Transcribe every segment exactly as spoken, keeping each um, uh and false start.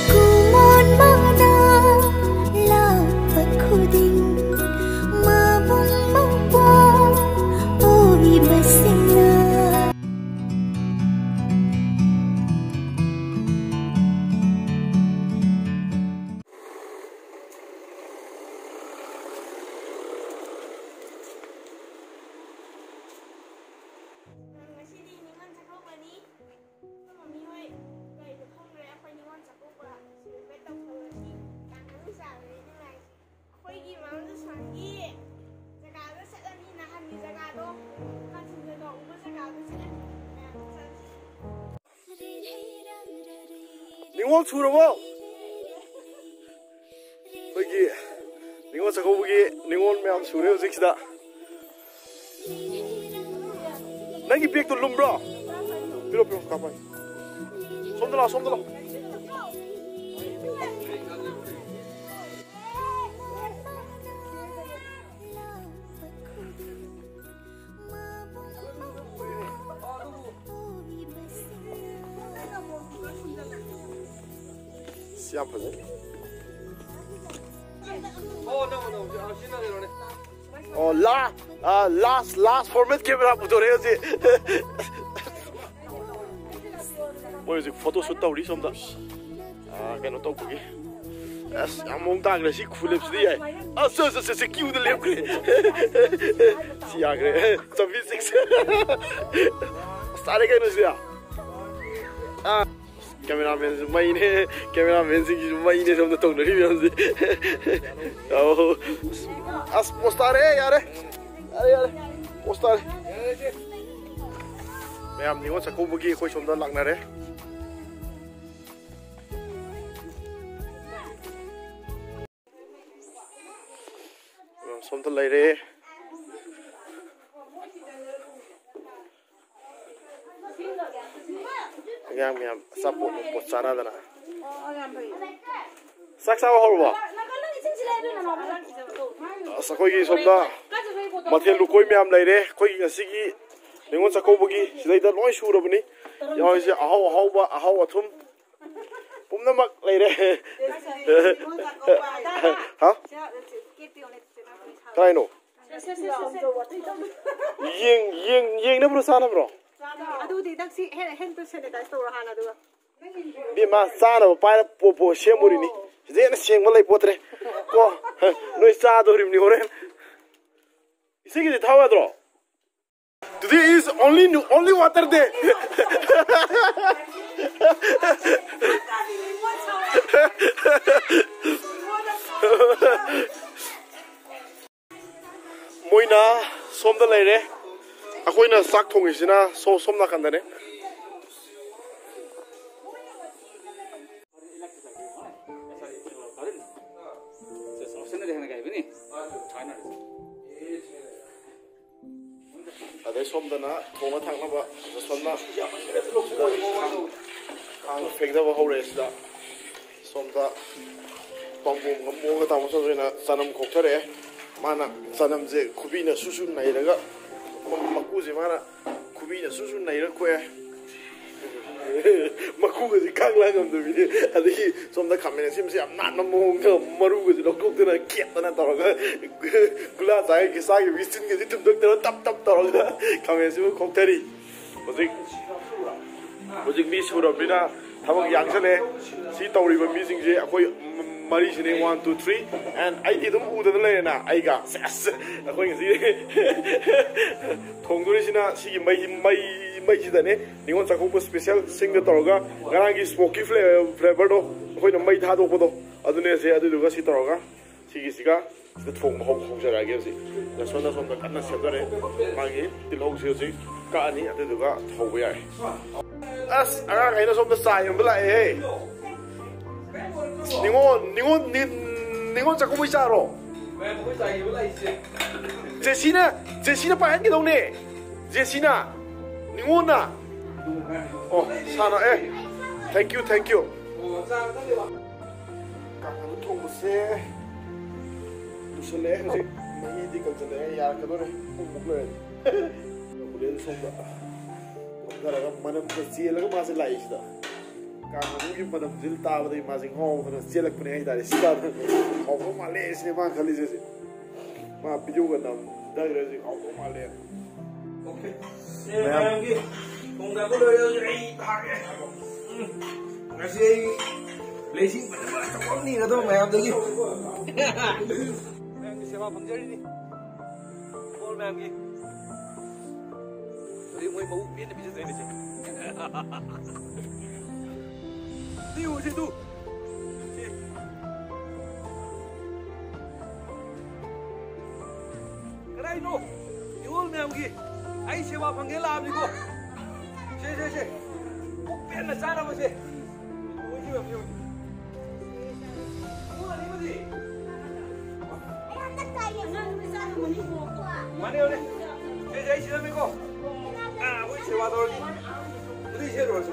ꯈꯨꯃꯣꯟ ꯃꯅꯥ ꯂꯥꯛꯄ ꯈꯨꯗꯤꯡ ꯃꯕꯨꯡ ꯃꯧꯄ꯭ꯋꯥ ꯑꯣꯏꯕꯁꯤꯡꯅ꯫ ꯉꯁꯤꯗꯤ ꯅꯤꯉꯣꯜ ꯆꯥꯛꯀꯧꯕꯅꯤ꯫ ꯑꯩꯈꯣꯏ ꯃꯃꯤ ꯍꯣꯏ ꯀꯩꯗꯣ ꯈꯪꯗ꯭ꯔꯦ꯫ ꯑꯩꯈꯣꯏ ꯅꯤꯉꯣꯜ ꯆꯥꯛꯀꯧꯕ celebrate ꯇꯧꯊꯣꯛꯑꯁꯤ꯫ ꯇꯥꯟꯅꯕ ꯆꯥꯕꯅꯤ ꯅꯨꯡꯉꯥꯏꯁꯤ꯫ ꯑꯩꯈꯣꯏꯒꯤ ꯃꯥꯝꯗꯨ ꯁ꯭ꯋꯥꯏꯒꯤ ꯖꯒꯥꯗ ꯆꯠꯂꯅꯤ꯫ ꯅꯍꯥꯟꯒꯤ ꯖꯒꯥꯗꯣ, ꯀꯥꯆꯤꯟꯗ ꯇꯧꯕ ꯖꯒꯥꯗ ꯆꯠꯂꯅꯤ꯫ ꯃꯌꯥꯝ ꯆꯠꯁꯤ꯫ ꯅꯤꯉꯣꯜ ꯁꯨꯔꯕꯣ? ꯑꯩꯈꯣꯏꯒꯤ ꯅꯤꯉꯣꯜ ꯆꯥꯛꯀꯧꯕꯒꯤ ꯅꯤꯉꯣꯜ ꯃꯌꯥꯝ ꯁꯨꯔꯦ ꯍꯧꯖꯤꯛꯁꯤꯗ꯫ ꯅꯪꯒꯤ ꯕꯦꯒꯇꯣ ꯂꯨꯝꯕ꯭ꯔꯣ? ꯄꯤꯔꯣ, ꯄꯤꯔꯣ, ꯀꯥꯄꯥꯏ꯫ ꯁꯣꯝꯗ ꯂꯥꯛꯑꯣ, ꯁꯣꯝꯗ ꯂꯥꯛꯑꯣ꯫ ꯁꯤ ꯌꯥꯝ ꯐꯖꯩ꯫ ꯑꯣ, ꯂꯥ-, ꯑ, last, last format camera ꯄꯨꯊꯣꯔꯛꯑꯦ ꯍꯧꯖꯤꯛ꯫ ꯃꯣꯏ ꯍꯧꯖꯤꯛ photo shoot ꯇꯧꯔꯤ ꯁꯣꯝꯗ꯫ ꯑ, ꯀꯩꯅꯣ ꯇꯧꯕꯒꯤ꯫ ꯑꯁ, ꯌꯥꯝ ꯃꯑꯣꯡ ꯇꯥꯈ꯭ꯔꯦ꯫ ꯁꯤ ꯈꯨꯂꯦꯞꯁꯤꯗꯤ ꯌꯥꯏ꯫ ꯑꯁ, ꯑꯁ, ꯑꯁ, ꯑꯁ, queueꯗ ꯂꯦꯞꯈ꯭ꯔꯦ꯫ ꯁꯤ ꯌꯥꯈ꯭ꯔꯦ꯫ ꯆꯥꯝꯃꯔꯤ six꯫ ꯑꯁ, ꯇꯥꯔꯦ ꯀꯩꯅꯣ ꯁꯤꯗꯤ꯫ ꯑ꯫ Cameramanꯁꯨ ꯃꯩꯅꯦ, cameramanꯁꯤꯡꯁꯤꯁꯨ ꯃꯩꯅꯦ ꯁꯣꯝꯗ ꯇꯧꯅꯔꯤ ꯃꯌꯥꯝꯁꯦ꯫ ꯑꯧ꯫ ꯑꯁ, pose ꯇꯥꯔꯦ, ꯌꯥꯔꯦ꯫ ꯌꯥꯔꯦ, ꯌꯥꯔꯦ꯫ Pose ꯇꯥꯔꯦ꯫ ꯃꯌꯥꯝ ꯅꯤꯉꯣꯜ ꯆꯥꯛꯀꯧꯕꯒꯤ ꯑꯩꯈꯣꯏ ꯁꯣꯝꯗ ꯂꯥꯛꯅꯔꯦ꯫ ꯁꯣꯝꯗ ꯂꯩꯔꯦ꯫ ꯃꯌꯥꯝ ꯃꯌꯥꯝ ꯑꯆꯥꯄꯣꯠ ꯅꯨꯡꯄꯣꯠ ꯆꯥꯅꯗꯅ꯫ ꯆꯥꯛ ꯆꯥꯕ ꯍꯧꯔꯕꯣ? ꯑꯁ, ꯑꯩꯈꯣꯏꯒꯤ ꯁꯣꯝꯗ ꯃꯊꯦꯜ ꯂꯨꯀꯣꯏ ꯃꯌꯥꯝ ꯂꯩꯔꯦ꯫ ꯑꯩꯈꯣꯏꯒꯤ ꯉꯁꯤꯒꯤ ꯅꯤꯉꯣꯜ ꯆꯥꯛꯀꯧꯕꯒꯤ ꯁꯤꯗꯩꯗ ꯂꯣꯏ ꯁꯨꯔꯕꯅꯤ꯫ ꯌꯥꯎꯔꯤꯁꯦ ꯑꯍꯥꯎ ꯑꯍꯥꯎꯕ, ꯑꯍꯥꯎ ꯑꯊꯨꯝ ꯄꯨꯝꯅꯃꯛ ꯂꯩꯔꯦ꯫ ꯍꯥ? ꯀꯗꯥꯏꯅꯣ? ꯌꯦꯡ-, ꯌꯦꯡ-, ꯌꯦꯡꯅꯕ꯭ꯔꯣ, ꯆꯥꯅꯕ꯭ꯔꯣ? ꯑꯗꯨꯗꯤ ꯅꯪ ꯁꯤ hand, hand to sanitize ꯇꯧꯔꯣ ꯍꯥꯟꯅ, ꯑꯗꯨꯒ꯫ ꯏꯕꯦꯝꯃ, ꯆꯥꯅꯕ ꯄꯥꯏꯔ ꯄꯣ-, ꯄꯣ-, ꯁꯦꯝꯃꯨꯔꯤꯅꯤ꯫ ꯁꯤꯗꯩ ꯍꯦꯟꯅ ꯁꯦꯡꯕ ꯂꯩ ꯄꯣꯠꯇ꯭ꯔꯦ꯫ ꯀꯣ, ꯅꯣꯏ ꯆꯥꯗꯣꯔꯤꯕꯅꯤ ꯍꯣꯔꯦꯟ꯫ ꯏꯁꯤꯡꯒꯤꯗꯤ ꯊꯥꯎ ꯌꯥꯗ꯭ꯔꯣ? Today is only, only water day. ꯃꯣꯏꯅ ꯁꯣꯝꯗ ꯂꯩꯔꯦ, ꯑꯩꯈꯣꯏꯅ ꯆꯥꯛ ꯊꯣꯡꯉꯤꯁꯤꯅ ꯁꯣ-, ꯁꯣꯝ ꯅꯥꯀꯟꯗꯅꯦ꯫ ꯑꯗꯩ ꯁꯣꯝꯗꯅ ꯊꯣꯡꯅ ꯊꯥꯛꯅꯕ ꯁꯣꯝꯅ ꯈꯥꯡ ꯐꯦꯡꯊꯕ ꯍꯧꯔꯛꯑꯦ ꯁꯤꯗ꯫ ꯁꯣꯝꯗ ꯄꯥꯝꯕꯣꯝꯒ ꯃꯣꯡꯒ ꯇꯥꯃꯣ ꯆꯟꯗ꯭ꯔꯣꯏꯅ ꯆꯅꯝ ꯈꯣꯛꯊꯔꯛꯑꯦ꯫ ꯃꯥꯅ ꯆꯅꯝꯁꯦ ꯈꯨꯕꯤꯅ ꯁꯨꯁꯨ ꯅꯩꯔꯒ, ꯃꯀꯨꯁꯦ ꯃꯥꯅ ꯈꯨꯕꯤꯅ ꯁꯨꯁꯨ ꯅꯩꯔ ꯈꯣꯛꯑꯦ꯫ ꯃꯀꯨꯒꯁꯦ ꯈꯥꯡ ꯂꯥꯡ ꯉꯝꯗꯕꯤꯅꯦ꯫ ꯑꯗꯒꯤ ꯁꯣꯝꯗ ꯈꯥꯃꯦꯟ ꯑꯁꯤꯟꯕꯁꯦ ꯌꯥꯝ ꯅꯥꯟꯕ ꯃꯑꯣꯡꯗ ꯃꯔꯨꯒꯁꯦ ꯂꯧꯊꯣꯛꯇꯅ ꯈꯦꯠꯇꯅ ꯇꯧꯔꯒ, ꯒꯨꯂꯥ ꯆꯥꯒꯤ ꯆꯥꯈꯤꯕꯒꯤ ꯆꯤꯟꯒꯁꯦ ꯇꯨꯝꯊꯣꯛꯇꯅ ꯇꯞ ꯇꯞ ꯇꯧꯔꯒ ꯈꯥꯃꯦꯟ ꯑꯁꯤꯟꯕ ꯈꯣꯛꯊꯔꯤ꯫ ꯍꯧꯖꯤꯛ, ꯍꯧꯖꯤꯛ ꯃꯤ ꯁꯨꯔꯕꯅꯤꯅ ꯊꯕꯛ ꯌꯥꯡꯁꯜꯂꯦ꯫ ꯁꯤ ꯇꯧꯔꯤꯕ ꯃꯤꯁꯤꯡꯁꯦ ꯑꯩꯈꯣꯏ ꯃ-, ꯃꯔꯤꯁꯤꯅꯦ, one, two, three, and ꯑꯩꯗꯤ ꯑꯗꯨꯝ ꯎꯗꯅ ꯂꯩꯔꯦꯅ, ꯑꯩꯒ꯫ ꯁꯦꯁ! ꯑꯩꯈꯣꯏ ꯉꯁꯤ ꯊꯣꯡꯗꯣꯔꯤꯁꯤꯅ ꯁꯤꯒꯤ ꯃꯩ, ꯃꯩ, ꯃꯩꯁꯤꯗꯅꯦ꯫ ꯅꯤꯉꯣꯜ ꯆꯥꯛꯀꯧꯕ special ꯁꯤꯡꯒ ꯇꯧꯔꯒ ꯉꯔꯥꯡꯒꯤ smoky fla-, flavourꯗꯣ ꯑꯩꯈꯣꯏꯅ ꯃꯩ ꯊꯥꯗꯣꯛꯄꯗꯣ ꯑꯗꯨꯅꯦꯁꯦ꯫ ꯑꯗꯨꯗꯨꯒ ꯁꯤ ꯇꯧꯔꯒ ꯁꯤꯒꯤꯁꯤꯒ ꯁꯤꯗ ꯊꯣꯡꯕ ꯍꯧ-, ꯍꯧꯖꯔꯛꯑꯒꯦ ꯍꯧꯖꯤꯛ꯫ ꯂꯁꯣꯟ ꯂꯁꯣꯟꯗ ꯀꯟꯅ ꯁꯦꯝꯗꯣꯔꯛꯑꯦ꯫ ꯃꯥꯒꯤ ꯇꯤꯜꯍꯧꯁꯦ ꯍꯧꯖꯤꯛ ꯀꯛꯑꯅꯤ, ꯑꯗꯨꯗꯨꯒ ꯍꯧꯕ ꯌꯥꯏ꯫ ꯑꯁ, ꯑꯉꯥꯡꯈꯩꯅ ꯁꯣꯝꯗ ꯆꯥ ꯌꯣꯟꯕ ꯂꯥꯛꯑꯦꯍꯦ꯫ ꯅꯤꯉꯣꯜ, ꯅꯤꯉꯣꯜ, ꯅꯤ-, ꯅꯤꯉꯣꯜ ꯆꯥꯛꯀꯧꯕꯩ ꯆꯥꯔꯣ? ꯖꯦꯁꯤꯅ, ꯖꯦꯁꯤꯅ ꯄꯥꯏꯍꯟꯒꯗꯧꯅꯦ꯫ ꯖꯦꯁꯤꯅ, ꯅꯤꯉꯣꯜꯅ꯫ ꯑꯣ, ꯁꯥꯅ ꯑꯦ, thank you, thank you. ꯀꯥꯡꯍꯧ ꯊꯣꯡꯕꯁꯦ ꯂꯣꯏꯁꯤꯜꯂꯛꯑꯦ ꯍꯧꯖꯤꯛ꯫ ꯃꯍꯤꯗꯤ ꯀꯪꯁꯤꯜꯂꯛꯑꯦ, ꯌꯥꯔꯛꯀꯗꯧꯔꯦ꯫ ꯄꯨꯡꯃꯨꯛ ꯂꯩꯔꯗꯤ꯫ ꯕꯨꯂꯦꯟ ꯁꯣꯝꯗ ꯐꯝꯊꯔꯒ ꯃꯅꯝꯒ ꯆꯦꯜꯂꯒ ꯃꯥꯁꯦ ꯂꯥꯛꯏꯁꯤꯗ꯫ ꯀꯥꯡꯍꯧꯒꯤ ꯃꯅꯝꯁꯤ ꯇꯥꯕꯗꯒꯤ ꯃꯥꯁꯦ ꯉꯥꯎꯗꯅ ꯆꯦꯜꯂꯛꯄꯅꯦ ꯍꯥꯏꯇꯥꯔꯦ꯫ ꯁꯤꯗ ꯍꯥꯎꯗꯧ ꯃꯥꯜꯂꯦ ꯁꯤꯅꯦ ꯃꯥ ꯈꯜꯂꯤꯁꯦ ꯍꯧꯖꯤꯛ꯫ ꯃꯥ ꯚꯤꯗꯤꯑꯣꯒ ꯅꯝꯊꯈ꯭ꯔꯦ ꯍꯧꯖꯤꯛ, ꯍꯥꯎꯗꯧ ꯃꯥꯜꯂꯦ꯫ ꯑꯣꯀꯦ꯫ ꯁꯦ, ꯃꯌꯥꯝ꯫ ꯃꯌꯥꯝꯒꯤ ꯊꯣꯡ ꯊꯥꯛꯄ ꯂꯣꯏꯔꯦ, ꯍꯧꯖꯤꯛ ꯑꯩ ꯊꯥꯛꯑꯒꯦ꯫ ꯎꯝ꯫ ꯉꯁꯤ ꯑꯩ blessing ꯐꯖꯕ ꯑꯆꯧꯕ ꯑꯃ ꯅꯤꯒꯗꯧꯕ ꯃꯌꯥꯝꯗꯒꯤ꯫ ꯃꯌꯥꯝꯒꯤ ꯁꯦꯕꯥ ꯐꯪꯖꯔꯤꯅꯤ꯫ ꯍꯣꯜ ꯃꯌꯥꯝꯒꯤ꯫ ꯍꯧꯖꯤꯛ ꯃꯣꯏ ꯃꯕꯨꯛ ꯄꯦꯟꯅ ꯄꯤꯖꯗꯣꯏꯅꯦ ꯁꯦ꯫ ꯁꯤ ꯎ, ꯁꯤ ꯇꯨ꯫ ꯁꯤ꯫ ꯀꯗꯥꯏꯅꯣ? ꯅꯤꯉꯣꯜ ꯃꯌꯥꯝꯒꯤ ꯑꯩ ꯁꯦꯕꯥ ꯐꯪꯒꯦ ꯂꯥꯛꯑꯕꯅꯤꯀꯣ꯫ ꯁꯦ, ꯁꯦ, ꯁꯦ꯫ ꯄꯨꯛ ꯄꯦꯟꯅ ꯆꯥꯅꯕꯁꯦ꯫ ꯑꯣꯏꯗꯤ ꯑꯣꯏꯕꯅꯤ, ꯑꯣꯏꯗꯤ꯫ ꯄꯨꯡ ꯑꯅꯤꯃꯗꯤ꯫ ꯃꯥꯅꯦ, ꯃꯥꯅꯦ꯫ ꯁꯦ, ꯁꯦ, ꯑꯩ ꯁꯤꯗꯅꯤꯀꯣ꯫ ꯑꯥ, ꯑꯩꯈꯣꯏ ꯁꯦꯕꯥ ꯇꯧꯔꯒꯦ꯫ ꯑꯗꯨꯗꯤ ꯁꯦ ꯂꯣꯏꯔꯁꯤ꯫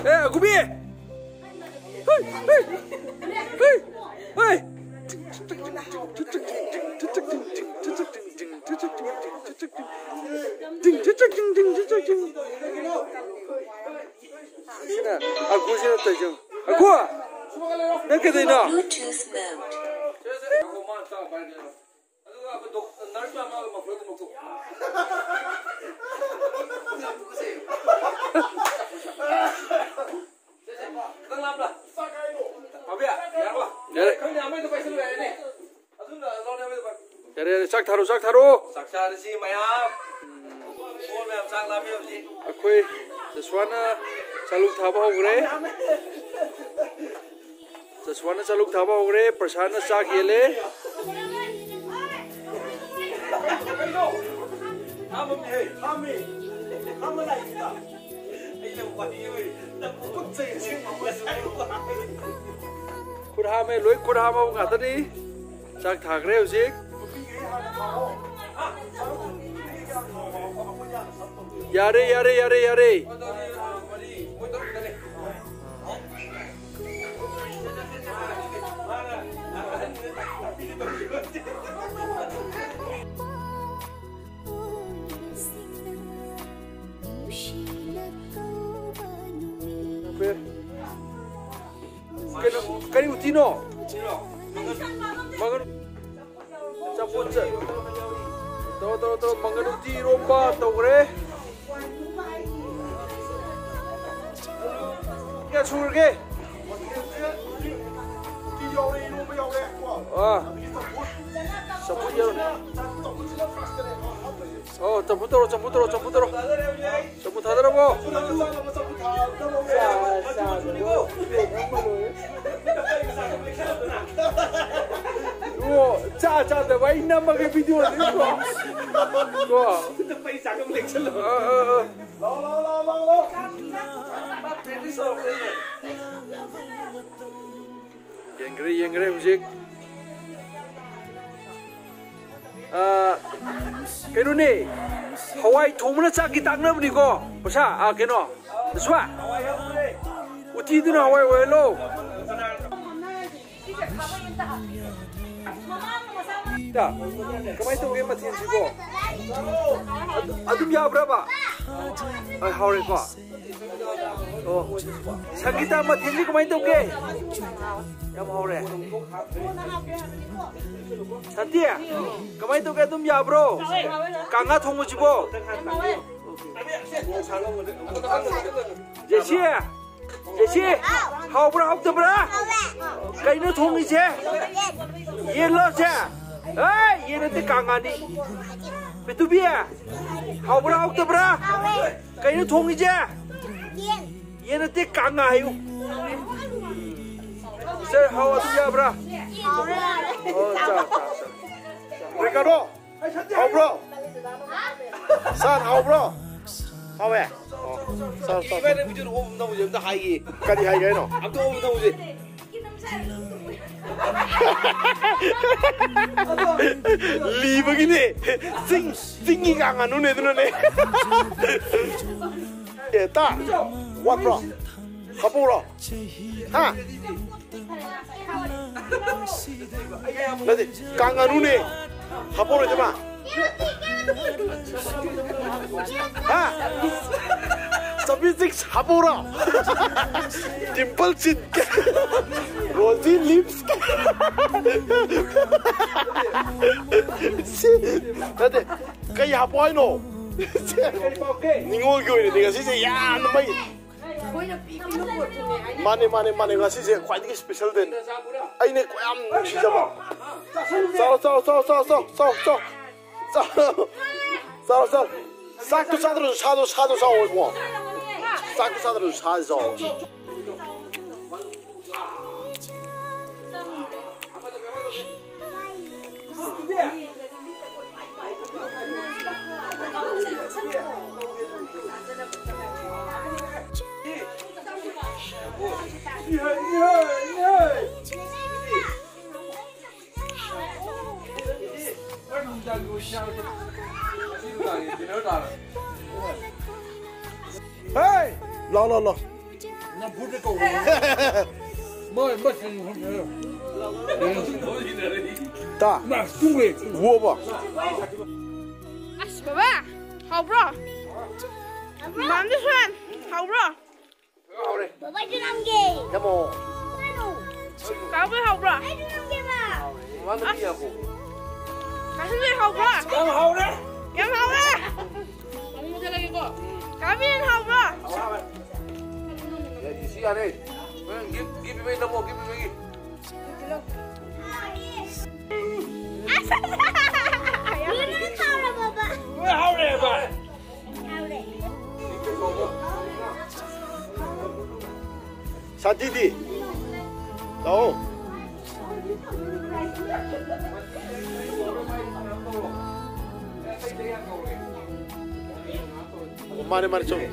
ꯑꯦ, ꯑꯒꯨꯕꯤ! ꯍꯩ, ꯍꯩ, ꯍꯩ, ꯍꯩ! ꯁꯤꯅ ꯑꯒꯨꯁꯤꯅ ꯇꯧꯔꯤꯁꯦ꯫ ꯑꯒꯨ! ꯅꯪ ꯀꯩꯗꯧꯔꯤꯅꯣ? Bluetooth mode. ꯑꯗꯨꯒ ꯑꯩꯈꯣꯏ ꯗꯣꯛ-, ꯅꯔꯁ ꯃꯌꯥꯝ ꯌꯥꯎꯔꯒ ꯃꯐꯂꯔꯗꯨ ꯂꯧꯊꯣꯛ꯫ ꯁꯦ, ꯁꯦ, ꯈꯤꯇꯪ ꯂꯥꯞꯅ꯫ ꯄꯥꯕꯤ, ꯌꯥꯔꯕ? ꯌꯥꯔꯦ꯫ ꯈꯪꯗꯦ, ꯑꯃꯗꯣ ꯄꯥꯏꯁꯜꯂꯨ ꯌꯥꯔꯦꯅꯦ꯫ ꯑꯗꯨꯅ ꯂꯧꯔꯦ, ꯑꯃꯗꯣ ꯄꯥꯏ-, ꯌꯥꯔꯦ, ꯌꯥꯔꯦ, ꯆꯥꯛ ꯊꯥꯔꯣ, ꯆꯥꯛ ꯊꯥꯔꯣ꯫ ꯆꯥꯛ ꯆꯥꯔꯁꯤ ꯃꯌꯥꯝ꯫ ꯃꯣꯜ ꯃꯌꯥꯝ ꯆꯥꯛ ꯂꯥꯝꯃꯦ ꯍꯧꯖꯤꯛ꯫ ꯑꯩꯈꯣꯏ ꯖꯁꯋꯥꯟꯅ ꯆꯥꯂꯨꯛ ꯊꯥꯕ ꯍꯧꯈ꯭ꯔꯦ꯫ ꯖꯁꯋꯥꯟꯅ ꯆꯥꯂꯨꯛ ꯊꯥꯕ ꯍꯧꯈ꯭ꯔꯦ, ꯄ꯭ꯔꯁꯥꯟꯅ ꯆꯥꯛ ꯌꯦꯜꯂꯦ꯫ ꯀꯩꯅꯣ? ꯍꯥꯝꯃꯝꯃꯦꯍꯦ, ꯍꯥꯝꯃꯦ꯫ ꯍꯥꯝꯃ ꯂꯥꯛꯏꯁꯤꯗ꯫ ꯑꯩꯅ ꯋꯥꯔꯤ ꯑꯣꯏ, ꯅꯪ ꯇꯨꯀꯠꯆꯩ ꯑꯁꯦꯡꯕ꯫ ꯈꯨꯠ ꯍꯥꯝꯃꯦ, ꯂꯣꯏ ꯈꯨꯠ ꯍꯥꯝꯃꯕ ꯉꯥꯛꯇꯅꯤ꯫ ꯆꯥꯛ ꯊꯥꯈ꯭ꯔꯦ ꯍꯧꯖꯤꯛ꯫ ꯌꯥꯔꯦ, ꯌꯥꯔꯦ, ꯌꯥꯔꯦ, ꯌꯥꯔꯦ꯫ ꯀꯩꯅꯣ, ꯀꯔꯤ ꯎꯇꯤꯅꯣ? ꯃꯪꯒꯟ꯫ ꯆꯝꯐꯨꯠ ꯆ-, ꯇꯧꯔꯣ, ꯇꯧꯔꯣ, ꯇꯧꯔꯣ꯫ ꯃꯪꯒꯟ ꯎꯇꯤ ꯏꯔꯣꯝꯕ ꯇꯧꯈ꯭ꯔꯦ꯫ ꯀꯌꯥ ꯁꯨꯔꯒꯦ? ꯑꯥ꯫ ꯆꯝꯐꯨꯠ ꯌꯥꯎꯔꯦ꯫ ꯑꯣ, ꯆꯝꯐꯨꯠ ꯇꯧꯔꯣ, ꯆꯝꯐꯨꯠ ꯇꯧꯔꯣ, ꯆꯝꯐꯨꯠ ꯇꯧꯔꯣ꯫ ꯆꯝꯐꯨꯠ ꯊꯥꯗꯔꯕꯣ? ꯆꯥ, ꯆꯥ, ꯆꯥ꯫ ꯑꯣ, ꯆꯥ ꯆꯥꯗꯕ ꯑꯩ ꯅꯝꯃꯒꯦ ꯚꯤꯗꯤꯑꯣꯁꯤꯀꯣ꯫ ꯀꯣ꯫ ꯑꯥ, ꯑꯥ, ꯑꯥ꯫ ꯌꯦꯡꯈ꯭ꯔꯦ, ꯌꯦꯡꯈ꯭ꯔꯦ ꯍꯧꯖꯤꯛ꯫ ꯑꯥ, ꯀꯩꯅꯣꯅꯦ, ꯍꯋꯥꯏ ꯊꯣꯡꯕꯅ ꯆꯥꯛꯀꯤ ꯇꯥꯛꯅꯕꯅꯤꯀꯣ꯫ ꯄꯩꯁꯥ, ꯑꯥ, ꯀꯩꯅꯣ, ꯕꯤꯁ꯭ꯋꯥ, ꯎꯇꯤꯗꯨꯅ ꯍꯋꯥꯏ ꯑꯣꯏꯍꯜꯂꯣ꯫ ꯏꯇꯥ, ꯀꯃꯥꯏꯅ ꯇꯧꯒꯦ ꯃꯊꯦꯜꯁꯤꯕꯣ? ꯑꯗꯨ-, ꯑꯗꯨꯝ ꯌꯥꯕ꯭ꯔꯕ? ꯍꯣꯏ, ꯍꯥꯎꯔꯦꯀꯣ꯫ ꯑꯣ, ꯁꯪꯒꯤꯇꯥ, ꯃꯊꯦꯜꯗꯤ ꯀꯃꯥꯏꯅ ꯇꯧꯒꯦ? ꯌꯥꯝ ꯍꯥꯎꯔꯦ꯫ ꯁꯥꯟꯇꯤ, ꯀꯃꯥꯏꯅ ꯇꯧꯒꯦ? ꯑꯗꯨꯝ ꯌꯥꯕ꯭ꯔꯣ? ꯀꯥꯡꯉꯥ ꯊꯣꯡꯕꯁꯤꯕꯣ? ꯖꯦꯁꯤ, ꯖꯦꯁꯤ, ꯍꯥꯎꯕ꯭ꯔꯥ ꯍꯥꯎꯇꯕ꯭ꯔꯥ? ꯀꯩꯅꯣ ꯊꯣꯡꯉꯤꯁꯦ? ꯌꯦꯟꯂꯣ ꯁꯦ? ꯑꯦ, ꯌꯦꯟ ꯅꯠꯇꯦ, ꯀꯥꯡꯉꯥꯅꯤ꯫ ꯄꯦꯇꯨꯕꯤ, ꯍꯥꯎꯕ꯭ꯔꯥ ꯍꯥꯎꯇꯕ꯭ꯔꯥ? ꯀꯩꯅꯣ ꯊꯣꯡꯉꯤꯁꯦ? ꯌꯦꯟ ꯅꯠꯇꯦ, ꯀꯥꯡꯉꯥ ꯍꯥꯏꯌꯨ꯫ ꯁꯦ, ꯍꯥꯎ, ꯑꯗꯨꯝ ꯌꯥꯕ꯭ꯔꯥ? ꯑꯣ, ꯆꯥ, ꯆꯥ, ꯆꯥ꯫ ꯔꯤꯀꯥꯔꯗꯣ, ꯍꯥꯎꯕ꯭ꯔꯣ? ꯁꯥꯔ, ꯍꯥꯎꯕ꯭ꯔꯣ? ꯍꯥꯎꯋꯦ? ꯑꯣ, ꯁꯥꯔ, ꯁꯥꯔ, ꯁꯥꯔ꯫ ꯏꯕꯥꯅꯤ ꯚꯤꯗꯤꯑꯣ ꯑꯣꯐ ꯑꯃ ꯇꯧꯁꯦ, ꯑꯝꯇ ꯍꯥꯏꯒꯦ꯫ ꯀꯔꯤ ꯍꯥꯏꯒꯦ ꯍꯥꯏꯅꯣ? ꯑꯝꯇ ꯑꯣꯐ ꯑꯃ ꯇꯧꯁꯦ꯫ ꯑꯗꯨꯒꯤꯅꯦ꯫ ꯆꯤꯡ, ꯆꯤꯡꯒꯤ ꯀꯥꯡ ꯉꯥꯅꯨꯅꯦ ꯑꯗꯨꯅꯅꯦ꯫ ꯑꯦ, ꯇꯥ, ꯋꯥꯠꯄ꯭ꯔꯣ? ꯍꯥꯞꯄꯧꯔꯣ? ꯍꯥ? ꯅꯠꯇꯦ, ꯀꯥꯡ ꯉꯥꯅꯨꯅꯦ꯫ ꯍꯥꯞꯄꯧꯔꯣꯏꯗꯕ? ꯍꯥ? ꯆꯞꯄꯤ ꯆꯤꯛꯁ ꯍꯥꯞꯄꯧꯔꯣ? ꯗꯤꯝꯄꯜ ꯆꯤꯟ꯫ Rosie lips. ꯅꯠꯇꯦ, ꯀꯩ ꯍꯥꯞꯄꯣ ꯍꯥꯏꯅꯣ? ꯅꯤꯉꯣꯜꯒꯤ ꯑꯣꯏꯅꯗꯤ ꯉꯁꯤꯁꯦ ꯌꯥꯝꯅ ꯃꯩ꯫ ꯃꯥꯅꯦ, ꯃꯥꯅꯦ, ꯃꯥꯅꯦ, ꯉꯁꯤꯁꯦ ꯈ꯭ꯋꯥꯏꯗꯒꯤ special day ꯅꯤ꯫ ꯑꯩꯅ ꯈ꯭ꯋꯥꯏ ꯌꯥꯝ ꯅꯨꯡꯁꯤꯖꯕ꯫ ꯆꯥꯎ, ꯆꯥꯎ, ꯆꯥꯎ꯫ ꯆꯥꯎ, ꯆꯥꯎ, ꯆꯥꯎ꯫ ꯆꯥꯛꯇꯣ ꯆꯥꯗ꯭ꯔꯁꯨ ꯁꯥꯗꯣ, ꯁꯥꯗꯣ ꯆꯥꯎ ꯏꯕꯨꯡꯉꯣ꯫ ꯆꯥꯛꯇꯣ ꯆꯥꯗ꯭ꯔꯁꯨ ꯁꯥꯗꯣ ꯆꯥꯎ꯫ Hey! ꯂꯥꯎ, ꯂꯥꯎ, ꯂꯥꯎ꯫ ꯅꯝꯐꯨꯗ ꯀꯧꯕꯅꯤ꯫ ꯃꯣꯏ ꯃꯆꯤꯟ ꯈꯪꯗꯦ꯫ ꯇꯥ꯫ ꯃꯥ ꯇꯨꯔꯦ꯫ ꯋꯣꯕ꯫ ꯑꯁ, ꯕꯕꯥ, ꯍꯥꯎꯕ꯭ꯔꯣ? ꯃꯥꯝꯗꯤ ꯁ꯭ꯋꯥꯟ, ꯍꯥꯎꯕ꯭ꯔꯣ? ꯍꯥꯎꯔꯦ꯫ ꯕꯕꯥ, ꯑꯩꯁꯨ ꯅꯝꯒꯦ꯫ ꯅꯝꯃꯣ꯫ ꯀꯥꯕꯤ ꯍꯥꯎꯕ꯭ꯔꯣ? ꯑꯩꯁꯨ ꯅꯝꯒꯦꯕ꯫ ꯃꯃꯥ ꯅꯝꯕꯤ ꯌꯥꯀꯣ꯫ ꯀꯥꯕꯤ ꯍꯥꯎꯕ꯭ꯔꯣ? ꯌꯥꯝ ꯍꯥꯎꯔꯦ꯫ ꯌꯥꯝ ꯍꯥꯎꯔꯦ꯫ ꯑꯃꯨꯛ ꯃꯨꯊꯠꯂꯒꯦꯀꯣ꯫ ꯀꯥꯕꯤ ꯍꯥꯎꯕ꯭ꯔꯣ? ꯍꯥꯎꯔꯦ, ꯍꯥꯎꯔꯦ꯫ ꯌꯥꯔꯦ, ꯁꯤ ꯌꯥꯔꯦ꯫ ꯍꯣꯔꯦꯟ ꯒꯤꯐ, ꯒꯤꯐ ꯄꯤꯕꯩ ꯅꯝꯃꯣ, ꯒꯤꯐ ꯄꯤꯕꯒꯤ꯫ ꯂꯣꯏꯅ ꯍꯥꯎꯔꯕꯣꯕ? ꯂꯣꯏ ꯍꯥꯎꯔꯦꯕ꯫ ꯍꯥꯎꯔꯦ꯫ ꯁꯥꯟꯇꯤꯗꯤ? ꯂꯥꯛꯑꯣ꯫ ꯑꯣ, ꯃꯥꯅꯦ, ꯃꯥꯅꯦ, ꯆꯨꯝꯃꯦ꯫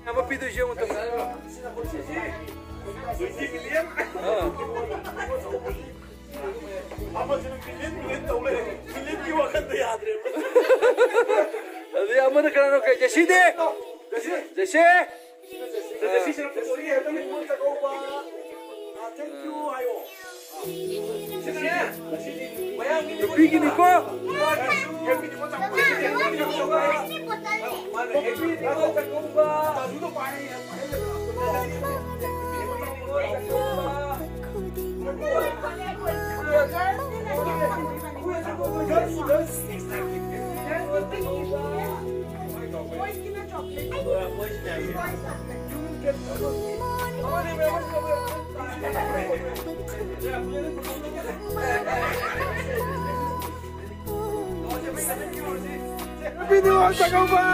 ꯑꯃ ꯄꯤꯗꯣꯏꯁꯦ ꯑꯃꯨꯛꯇ꯫ ꯑꯥ꯫ ꯑꯃꯁꯤꯅ ꯃꯤꯂꯤꯌꯟ ꯃꯤꯂꯤꯌꯟ ꯇꯧ ꯂꯩꯔꯦ꯫ ꯃꯤꯂꯤꯌꯟꯒꯤ ꯋꯥꯈꯟꯗ ꯌꯥꯗ꯭ꯔꯦꯕ꯫ ꯑꯗꯨꯗꯤ ꯑꯃꯅ ꯀꯅꯥꯅꯣ? ꯀꯩ, ꯖꯦꯁꯤꯗꯤ? ꯖꯦꯁꯤ꯫ ꯖꯦꯁꯤ꯫ ꯖꯦꯁꯤꯁꯤꯅ ꯄꯨꯊꯣꯔꯛꯑꯦ꯫ ꯅꯤꯉꯣꯜ ꯆꯥꯛꯀꯧꯕ꯫ ꯑꯥ, thank you ꯍꯥꯏꯌꯣ꯫ ꯅꯨꯄꯤꯒꯤꯅꯤꯀꯣ꯫ Video sa ka ba?